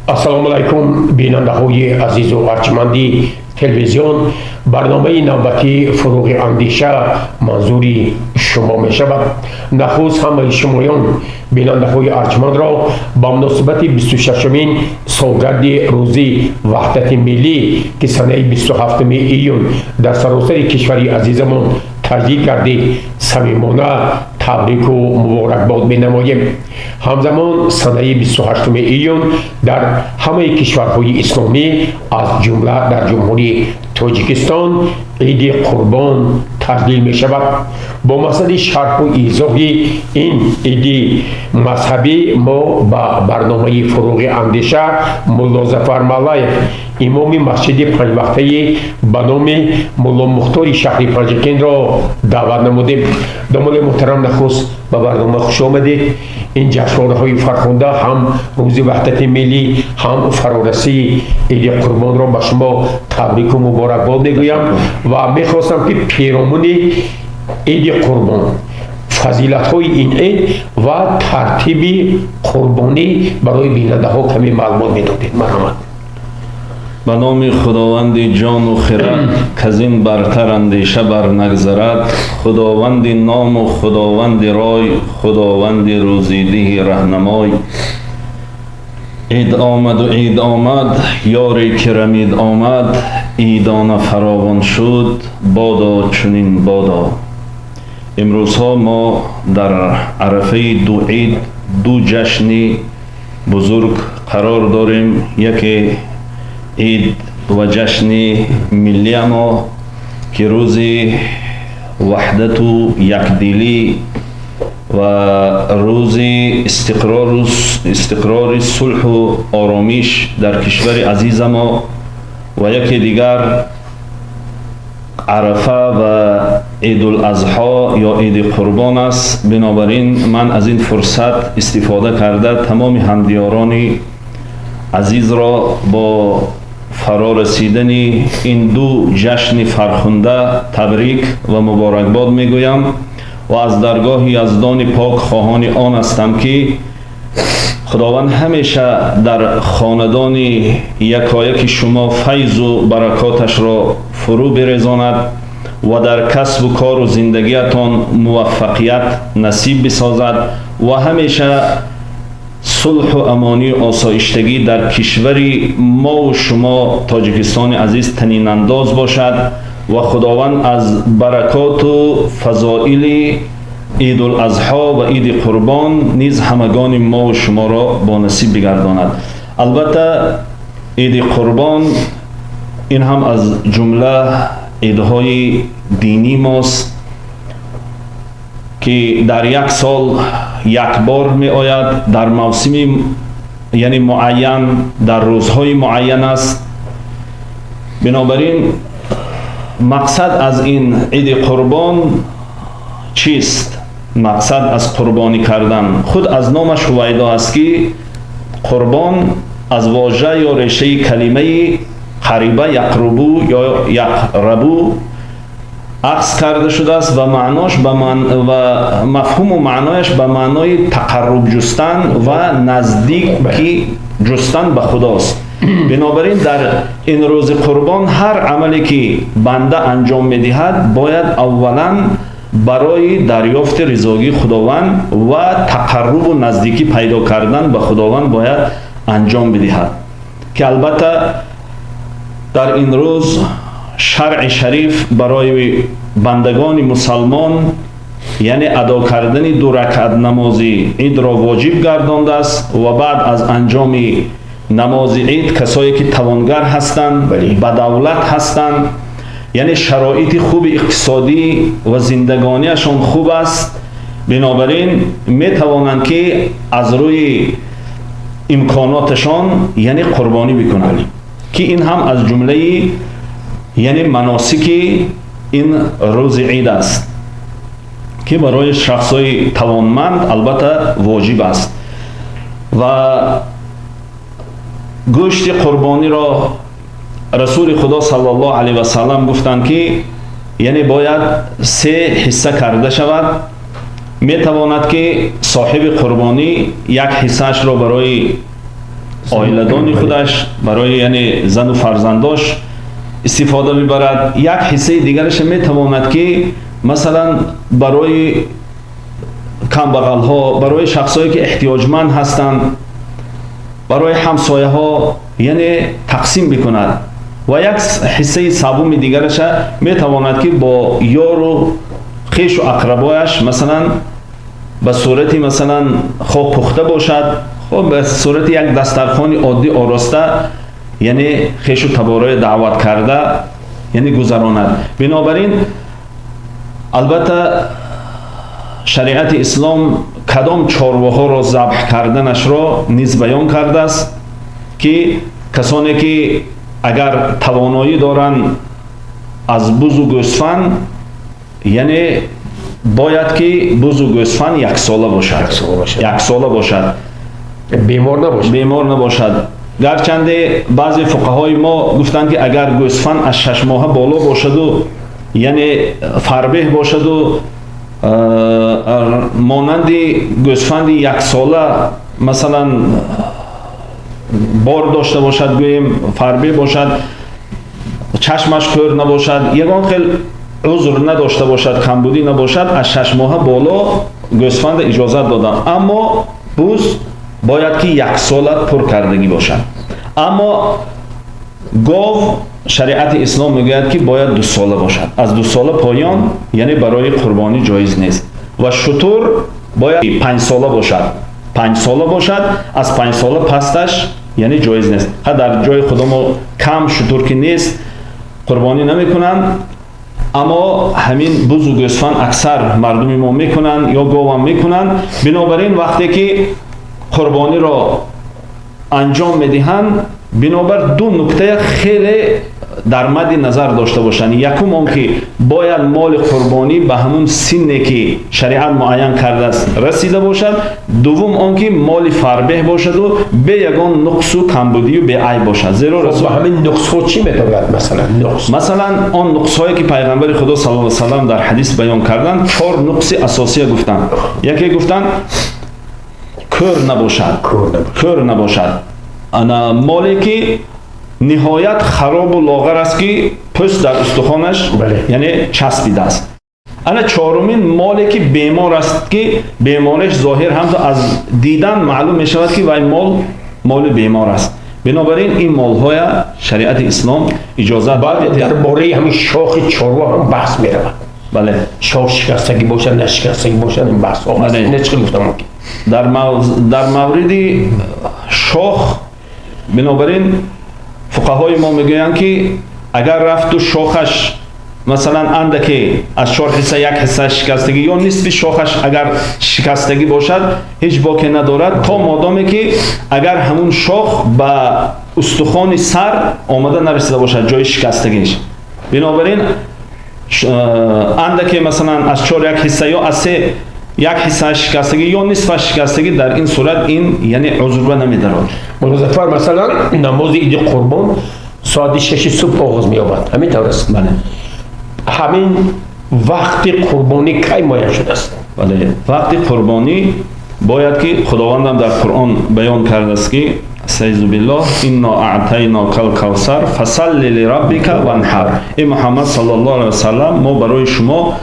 Ассалому алайкум, бинандаҳои азизу арҷманди телевизион. Барномаи навбатии «Фуруғи андеша» манзури шумо мешавад. Нахуст ҳамаи шумоён, бинандаҳои арҷмандро, ба муносибати 26-умин солгарди рӯзи Ваҳдати миллӣ, ки санаи 27 июн дар саросари кишвари азизамон таҷлил гардид, самимона табрику муборакбод менамоем. Ҳамзамон санаи 28 июн дар ҳамаи кишварҳои исломӣ, аз ҷумла дар Ҷумҳурии Тоҷикистон, Иди Қурбон таҷлил мешавад. Бо мақсади шарҳу изоҳи ин иди мазҳабӣ мо ба барномаи «Фуруғи андеша» Муллозафар Маллаев, имоми масҷиди панҷвақтаи ба номи Мулло Мухтори шаҳри Панҷакентро даъват намудем. Домоди муҳтарам, нахуст ба барнома хуш омадед. Ин ҷашнвораҳои фархунда, ҳам рӯзи Ваҳдати миллӣ, ҳам фарорасии Иди Қурбонро ба шумо табрику муборакбод мегӯям ва мехостам, ки перомуни Иди Қурбон, фазилатҳои ин ид ва тартиби қурбонӣ барои бинандаҳо каме маълумот медодед. Марҳамат. Ба номи Худованди ҷону хирад, казин бартар андеша бар нагзарад, Худованди ному Худованди рой, Худованди рӯзидиҳи раҳнамой. Ид омаду ид омад, ёре ки рамид омад, идона фаровон шуд, бодо чунин бодо. Имрӯзҳо мо дар арафаи ду ид, ду ҷашни бузург қарор дорем. Яке ид ва ҷашни миллиямо, ки рӯзи ваҳдату якдилӣ ва рӯзи истиқрори сулҳу оромиш дар кишвари азизамо, ва яке дигар Арафа ва Идулазҳо ё Иди Қурбон аст. Бинобар ин ман аз ин фурсат истифода карда, тамоми ҳамдиёрони азизро бо фаро расидани ин ду ҷашни фархунда табрик ва муборакбод мегӯям ва аз даргоҳи Яздони пок хоҳони он ҳастам, ки Худованд ҳамеша дар хонадони якояки шумо файзу баракоташро фурӯ бирезонад ва дар касбу кору зиндагиятон муваффақият насиб бисозад ва ҳамеша сулҳу амонию осоиштагӣ дар кишвари мову шумо, Тоҷикистони азиз, танинандоз бошад ва Худованд аз баракоту фазоили Идулазҳо ва Иди Қурбон низ ҳамагони мову шуморо бонасиб бигардонад. Албатта, Иди Қурбон ин ҳам аз ҷумла идҳои динии мост, ки дар як сол як бор меояд, дар мавсими, яъне, муайян, дар рӯзҳои муайян аст. Бинобар ин мақсад аз ин Иди Қурбон чист? Мақсад аз қурбонӣ кардан худ аз номаш ҳувайдо аст, ки қурбон аз вожа ё решаи калимаи қариба яқрубу ё яқрабу ахз карда шудааст ва маънош ва мафҳуму маънояш ба маънои тақарруб ҷустан ва наздикӣ ҷустан ба Худост. Бинобар ин дар ин рӯзи Қурбон ҳар амале ки банда анҷом медиҳад, бояд аввалан барои дарёфти ризогии Худованд ва тақаррубу наздикӣ пайдо кардан ба Худованд бояд анҷом бидиҳад, ки албатта дар ин рӯз шаръи шариф барои бандагони мусалмон, яъне, адо кардани ду ракъат намози идро воҷиб гардондааст. Ва баъд аз анҷоми намози ид касое ки тавонгар ҳастанд, ба давлат ҳастанд, яъне шароити хуби иқтисодӣ ва зиндагониашон хуб аст, бинобар ин метавонанд, ки аз рӯи имконоташон, яъне, қурбонӣ бикунанд, ки ин ҳам аз ҷумлаи, яъне, маносики ин рӯзи ид аст, ки барои шахсҳои тавонманд албатта воҷиб аст. Ва гӯшти қурбониро Расули Худо саллаллоҳу алайҳи васаллам гуфтанд, ки, яъне, бояд се ҳисса карда шавад. Метавонад, ки соҳиби қурбонӣ як ҳиссаашро барои оиладони худаш, барои яъне зану фарзандош истифода мебарад. Як ҳиссаи дигараш метавонад, ки масалан барои камбағалҳо, барои шахсое ки эҳтиёҷманд ҳастанд, барои ҳамсояҳо яъне тақсим бикунад ва як ҳиссаи саввуми дигараша метавонад, ки бо ёру хешу ақрабояш, масалан ба сурати масалан хоб пухта бошад, хоб ба сурати як дастархони оддӣ ороста, яъне хешу табороя даъват карда, яъне гузаронад. Бинобар ин, албатта, шариати ислом кадом чорвоҳоро забҳ карданашро низ баён кардааст, ки касоне ки агар тавоноӣ доранд аз бузу гӯсфанд, яъне бояд ки бузу гӯсфанд яксола бошад, яксола бошад. Бемор набошад. Бемор набошад. Гарчанде баъзе фуқаҳои мо гуфтанд, ки агар гӯсфанд аз 6 моҳа боло бошаду яъне фарбеҳ бошаду монанди гӯсфанди яксола масалан бор дошта бошад, гӯем, фарбеҳ бошад, чашмаш кӯр набошад, ягон хел узр надошта бошад, камбудӣ набошад, аз 6 моҳа боло гӯсфанда иҷозат додам. Аммо буз бояд ки яксола пур кардагӣ бошад. Аммо гов, шариати ислом мегӯяд, ки бояд 2 сола бошад, аз 2 сола поён яъне барои қурбонӣ ҷоиз нест. Ва шутур бояд 5 сола бошад, 5 сола бошад, аз 5 сола пасташ яъне ҷоиз нест. Ха, дар ҷои худомо кам шутур ки нест, қурбонӣ намекунанд, аммо ҳамин бузу гӯсфанд аксар мардуми мо мекунанд ё говам мекунанд. Бинобар ин, вақте ки қурбониро анҷом медиҳанд, бинобар ду нуктая хеле дар мадди назар дошта бошанд. Якум он ки бояд моли қурбонӣ ба ҳамун синне ки шариат муайян кардааст расида бошад. Дуввум он ки моли фарбеҳ бошаду бе ягон нуқсу камбудию беайб бошад, зеро Ба ҳамин нуқсҳо чӣ метавонад, масалан, нуқс? Масалан, он нуқсҳое ки пайғамбари Худо саллаллоҳу алайҳи васаллам дар ҳадис баён карданд, чор нуқси асосия гуфтанд. Яке гуфтанд, кӯр набошад, кӯр набошад. Ана моле ки ниҳоят харобу лоғар аст, ки пӯст дар устухонаш яъне часпидааст. Ана чорумин, моле ки бемор аст, ки бемориш зоҳир ҳам аз дидан маълум мешавад, ки вай мол моли бемор аст. Бинобар ин, ин молҳоя шариати ислом иҷозат. Баъд дар бораи ҳамин шохи чорво ҳам баҳс меравад. Бале. Шох шикастагӣ бошад, нашикастагӣ бошад, ин баҳсҳо ҳаст. Ина чӣ гуфта мумкин? Дар мавриди шох, бинобар ин, фуқаҳои мо мегӯянд, ки агар рафту шохаш масалан андаке аз чор ҳисса як ҳисса шикастагӣ ё нисфи шохаш агар шикастагӣ бошад, ҳеҷ боке надорад, то модоме ки агар ҳамун шох ба устухони сар омада нарасида бошад ҷои шикастагиш. Бинобар ин, андаке масалан аз чор як ҳисса ё аз се як ҳисса шикастагӣ ё нисфаш шикастагӣ, дар ин сурат ин яъне узрба намедарод. Музаффар, масалан, намози иди қурбон соати 6-и субҳ оғоз меёбад, ҳамин тавр аст? Бале. Ҳамин вақти қурбонӣ кай муайян шудааст? Бале, вақти қурбонӣ бояд ки Худовандам дар Қуръон баён кардааст, ки أستعيذ بالله: إنا أعطيناك الكوثر فصل لربك وانحر. Эй Муҳаммад саллаллоҳу алайҳи васаллам, мо барои шумо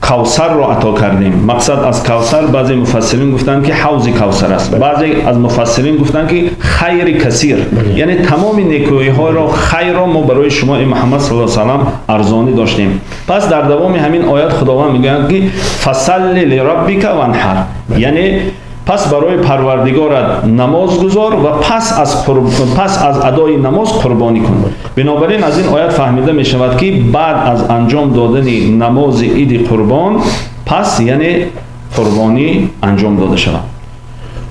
Кавсарро ато кардем. Мақсад аз Кавсар, баъзе муфассирин гуфтанд, ки ҳавзи Кавсар аст, баъзе аз муфассирин гуфтанд, ки хайри касир, яъне тамоми некӯиҳоро, хайрро мо барои шумо, эй Муҳаммад саллаллоҳу алайҳи васаллам, арзонӣ доштем. Пас дар давоми ҳамин оят Худованд мегӯяд, ки فصل لربك وانحر, яъне пас барои Парвардигорат намоз гузор ва пас аз адои намоз қурбонӣ кун. Бинобар ин, аз ин оят фаҳмида мешавад, ки баъд аз анҷом додани намози иди қурбон пас яъне қурбонӣ анҷом дода шавад.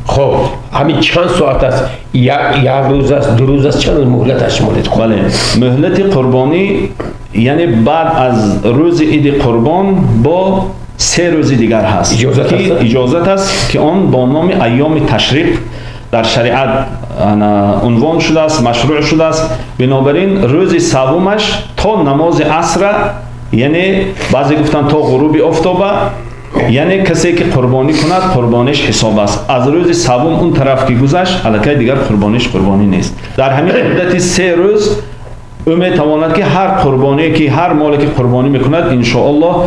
Хоб, ҳамин чанд соат аст? Як рӯз аст, 2 рӯз аст, чанд муҳлат аст шуморед? Бале, муҳлати қурбонӣ яъне баъд аз рӯзи иди қурбон бо 3 рӯзи дигар ҳаст, иҷозат аст, ки он бо номи айёми ташриқ дар шариат унвон шудааст, машрӯъ шудааст. Бинобар ин, рӯзи саввумаш то намози асра, яъне баъзе гуфтанд то ғуруби офтоба. Яъне касе ки қурбонӣ кунад, қурбониш ҳисоб аст. Аз рӯзи саввум он тараф ки гузашт, аллакай дигар қурбониш қурбонӣ нест. Дар ҳамин муддати 3 рӯз ӯ метавонад ки ҳар қурбоние ки ҳар моле ки қурбонӣ мекунад, иншоаллоҳ,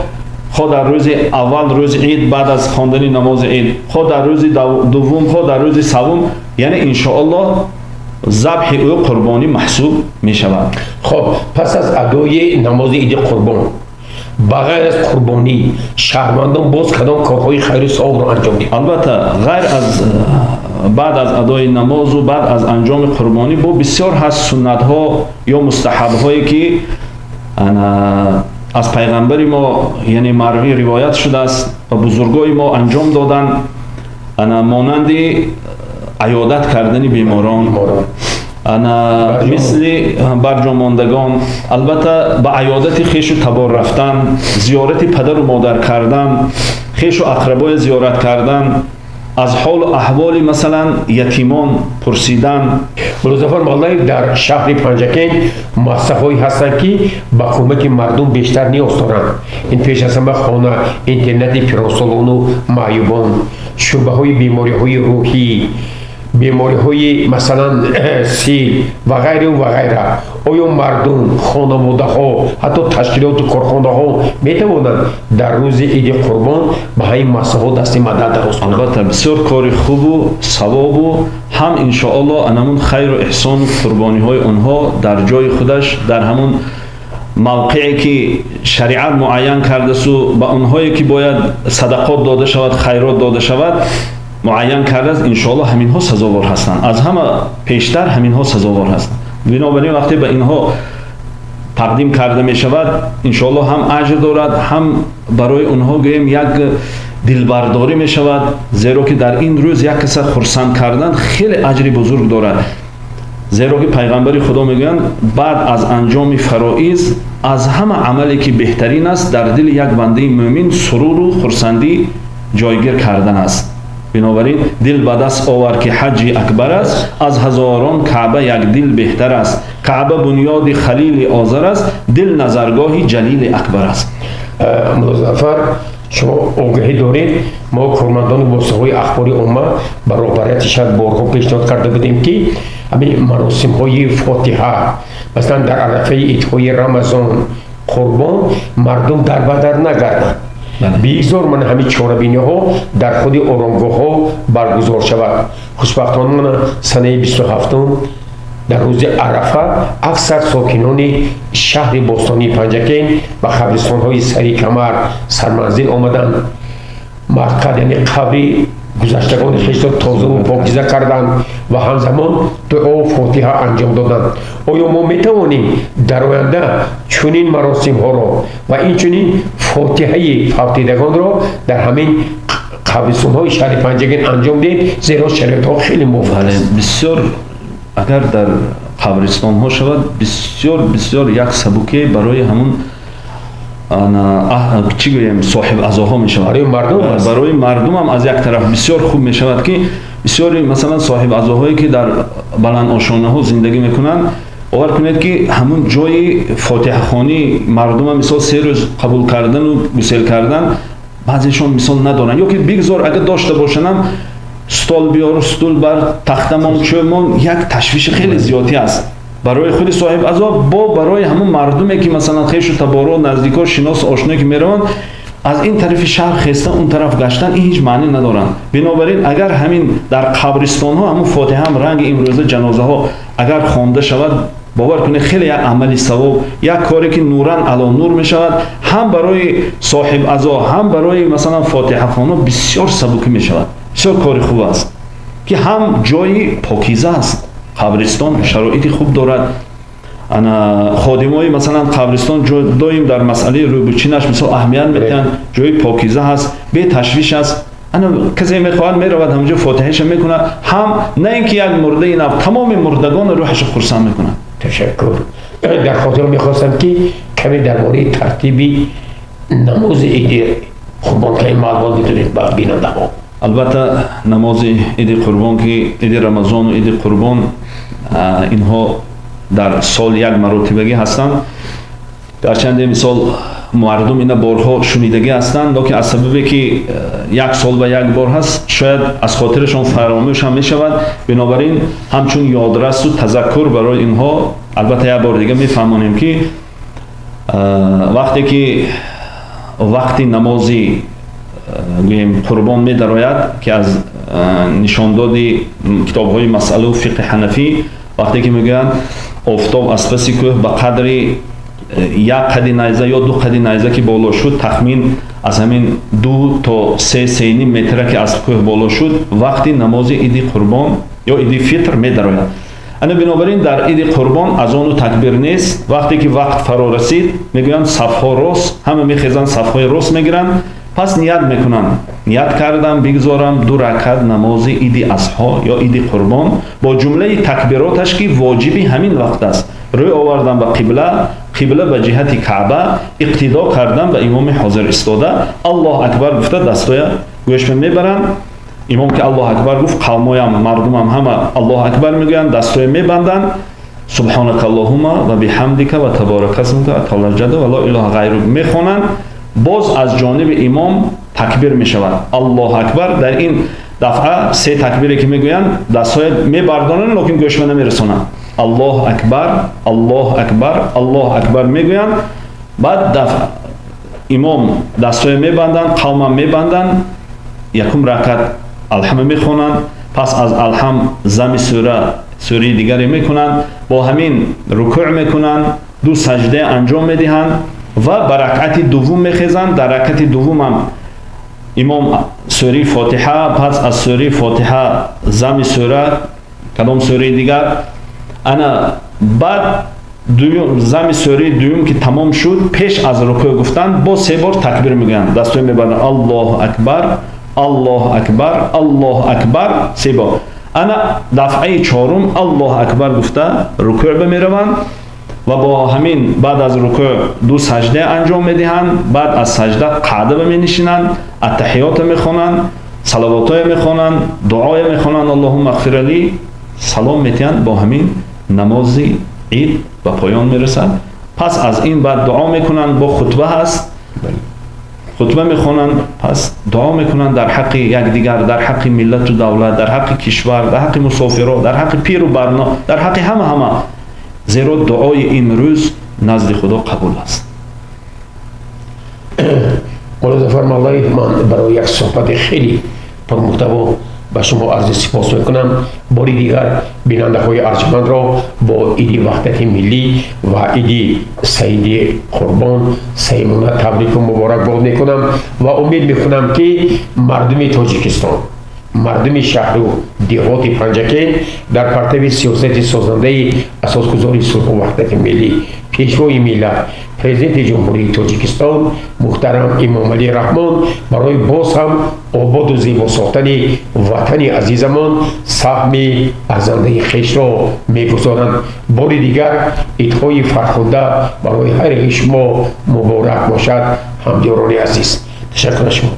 хо дар рӯзи аввал, рӯзи ид, баъд аз хондани намози ид, хо дар рӯзи дуввум, хо дар рӯзи саввум, яъне иншоаллоҳ забҳи ӯ қурбонӣ маҳсуб мешавад. Хоб, пас аз адои намози иди қурбон, ба ғайр аз қурбонӣ, шаҳрвандон боз кадом корҳои хайру савобро анҷом диҳанд? Албатта, ғайр аз баъд аз адои намозу баъд аз анҷоми қурбонӣ бо бисёр ҳаст суннатҳо ё мустаҳабҳое ки аз пайғамбари мо, яъне марвӣ ривоят шудааст ва бузургои мо анҷом доданд, ана монанди аёдат кардани беморон, ана мисли барҷомондагон, албатта, ба аёдати хешу табор рафтан, зиёрати падару модар кардан, хешу ақрабоя зиёрат кардан, аз ҳолу аҳволи, масалан, ятимон пурсидан. Муллозафар Маллаев, дар шаҳри Панҷакент муассисаҳое ҳастанд, ки ба кӯмаки мардум бештар ниёз доранд. Ин пеш аз ҳама хона интернати пиронсолону маъюбон, шӯъбаҳои бемориҳои рӯҳӣ, бемориҳои, масалан, сил ва ғайру ва ғайра. Оё мардум, хонаводаҳо, ҳатто ташкилоту корхонаҳо метавонанд дар рӯзи иди қурбон ба ҳамин муассисаҳо дасти мадад дароз кунанд? Албатта, бисёр кори хубу савобу ҳам иншоаллоҳ анамун хайру эҳсону қурбониҳои онҳо дар ҷои худаш, дар ҳамун мавқеъе ки шариат муайян кардасу ба онҳое ки бояд садақот дода шавад, хайрот дода шавад, муайян кардааст, иншоаллоҳ ҳаминҳо сазовор ҳастанд. Аз ҳама пештар ҳаминҳо сазовор ҳастанд. Бинобар ин вақте ба инҳо тақдим карда мешавад, иншоаллоҳ ҳам аҷр дорад, ҳам барои онҳо, гӯем, як дилбардорӣ мешавад, зеро ки дар ин рӯз як каса хурсанд кардан хеле аҷри бузург дорад, зеро ки пайғамбари Худо мегӯянд: баъд аз анҷоми фароиз аз ҳама амале ки беҳтарин аст, дар дили як бандаи мӯмин суруру хурсандӣ ҷойгир кардан аст. Бинобар ин дил ба даст овар, ки ҳаҷҷи акбар аст, аз ҳазорон Каъба як дил беҳтар аст. Каъба бунёди Халили Озар аст, дил назаргоҳи Ҷалили Акбар аст. Музаффар, шумо огаҳӣ доред, мо, кормандони воситаҳои ахбори омма, ба роҳбарияти шаҳр борҳо пешниҳод карда будем, ки ҳамин маросимҳои фотиҳа, масалан, дар арафаи идҳои Рамазон, Қурбон, мардум дарбадар нагарданд, бигзор ман ҳамин чорабиниҳо дар худи оромгоҳҳо баргузор шавад. Хушбахтона, мана санаи 27-ум, дар рӯзи Арафа, аксар сокинони шаҳри бостонии Панҷакент ба қабристонҳои Сари Камар, Сарманзил омаданд, марқад, яъне қабри гузаштагони хешро тозаву покиза карданд ва ҳамзамон дуо, фотиҳа анҷом доданд. Оё мо метавонем дар оянда чунин маросимҳоро ва инчунин фотиҳаи фавтидагонро дар ҳамин қабристонҳои шаҳри Панҷакент анҷом диҳем, зеро шароитҳо хеле мувофиқ аст? Бисёр, агар дар қабристонҳо шавад, бисёр бисёр як сабукие барои ҳамун, чӣ гӯем, соҳиб азоҳо мешавад. Барои мардум. Барои мардумам аз як тараф бисёр хуб мешавад, ки бисёри, масалан, соҳиб азоҳое ки дар баландошонаҳо зиндагӣ мекунанд, бовар кунед, ки ҳамун ҷои фотиҳахонӣ мардума, мисол, 3 рӯз қабул кардану гусел кардан баъзешон, мисол, надоранд, ё ки бигзор агар дошта бошанам, стол биёру стул бар тахтамон, чӯмон, як ташвиши хеле зиёдӣ аст барои худи соҳиб азо, бо барои ҳамун мардуме ки, масалан, хешу таборо, наздико, шинос, ошное ки мераванд, аз ин тарафи шаҳр хестан, он тараф гаштан, ин ҳеҷ маънӣ надоранд. Бинобар ин агар ҳамин дар қабристонҳо ҳамун фотиҳаам ранги имрӯза ҷанозаҳо агар хонда шавад, бовар кунед, хеле як амали савоб, як коре ки нуран ало нур мешавад, ҳам барои соҳиб азо, ҳам барои, масалан, фотиҳахоно бисёр сабукӣ мешавад. Бисёр кори хуб аст, ки ҳам ҷои покиза аст қабристон, шароити хуб дорад. Ана ходимои, масалан, қабристон доим дар масъалаи рӯбучинаш, мисол, аҳамият медиҳанд. Ҷои покиза ҳаст, беташвиш аст. Ана касе мехоҳад, меравад, ҳамҷо фотиҳаша мекунад, ҳам на ин ки як мурдаи нав, тамоми мурдагон рӯҳаша хурсанд мекунад. Ташаккур. Дар хотир мехостам, ки каме дар бораи тартиби намози иди қурбон каме маълумот бидодед ба бинандаҳо. Албатта, намози иди қурбон, ки иди Рамазону иди Қурбон, инҳо дар сол як маротибагӣ ҳастанд. Гарчанде, мисол, Мардум ина борҳо шунидагӣ ҳастанд, лекин аз сабабе ки як сол ба як бор ҳаст, шояд аз хотирашон фаромӯш ҳам мешавад. Бинобар ин ҳамчун ёдрасу тазаккур барои инҳо албатта як бор дига мефаҳмонем, ки вақте ки вақти намози, гӯем, қурбон медарояд, ки аз нишондоди китобҳои масъалау фиқҳи ҳанафӣ, вақте ки мегӯянд, офтоб аз паси кӯҳ ба қадри як қади найза ё ду қади найза ки боло шуд, тахмин аз ҳамин 2 то 3, 3,5 метра ки аз кӯҳ боло шуд, вақти намози иди қурбон ё иди фитр медарояд. Ана бинобар ин дар иди қурбон азону такбир нест. Вақте ки вақт фаро расид, мегӯянд, сафҳо рост, ҳама мехезанд, сафҳои рост мегиранд, пас ният мекунанд: ният кардам бигзорам ду ракат намози иди азҳо ё иди қурбон бо ҷумлаи такбироташ, ки воҷиби ҳамин вақт аст. Рӯй овардам ба қибла, қибла ба ҷиҳати Каъба, иқтидо кардам ба имоми ҳозир истода, Аллоҳ акбар гуфта, дастоя гӯшма мебаранд. Имом ки Аллоҳ акбар гуфт, қавмоям, мардумам ҳама Аллоҳ акбар мегӯянд, дастоя мебанданд, субҳонака аллоҳума ва биҳамдика ва таборака смука ва таъола ҷадду ва ло илоҳа ғайрук мехонанд. Боз аз ҷониби имом такбир мешавад, Аллоҳ акбар. Дар ин дафъа се такбире ки мегӯянд, дастҳоя мебардонанд, лекин гӯшма намерасонанд. Аллоҳ акбар, Аллоҳ акбар, Аллоҳ акбар мегӯянд. Баъд дафъа имом дастҳоя мебанданд, қавмам мебанданд, якум ракат алҳама мехонанд, пас аз алҳам зами сура, сураи дигаре мекунанд, бо ҳамин рукӯъ мекунанд, ду саҷда анҷом медиҳанд ва ба ракъати дуввум мехезанд. Дар ракъати дуввумам имом сураи Фотиҳа, пас аз сураи Фотиҳа зами сура, кадом сураи дигар. Ана баъд дуюм, зами сураи дуюм ки тамом шуд, пеш аз рукӯъ гуфтан боз се бор такбир мегӯянд, дастҳои мебаранд, Аллоҳ акбар, Аллоҳ акбар, Аллоҳ акбар, се бор. Ана дафъаи чорум Аллоҳ акбар гуфта, рукӯъ бамераванд ва бо ҳамин баъд аз рукӯъ ду саҷда анҷом медиҳанд. Баъд аз саҷда қаъда ба менишинанд, аттаҳиёта мехонанд, салавотое мехонанд, дуое мехонанд, аллоҳумма ғфир ли, салом метиҳанд. Бо ҳамин намози ид ба поён мерасад. Пас аз ин баъд дуо мекунанд, бо хутба ҳаст, хутба мехонанд, пас дуо мекунанд дар ҳаққи якдигар, дар ҳаққи миллату давлат, дар ҳаққи кишвар, дар ҳаққи мусофиро, дар ҳаққи пиру барно, дар ҳаққи ҳама ҳама, зеро дуои имрӯз назди Худо қабул аст. Мулло Зафар Мавлоев, ман барои як суҳбати хеле пурмуҳтаво ба шумо арзи сипос мекунам. Бори дигар бинандаҳои арҷмандро бо иди ваҳдати миллӣ ва иди саиди қурбон самимона табрику муборакбод мекунам ва умед мекунам, ки мардуми Тоҷикистон, мардуми шаҳру деҳоти Панҷакент дар партави сиёсати созандаи асосгузори сулҳу ваҳдати миллӣ, пешвои миллат, Президенти Ҷумҳурии Тоҷикистон муҳтарам Эмомалӣ Раҳмон барои боз ҳам ободу зебо сохтани ватани азизамон саҳми арзандаи хешро мегузоранд. Бори дигар идҳои фархунда барои ҳар яки шумо муборак бошад, ҳамдиёрони азиз. Ташаккур аз шумо.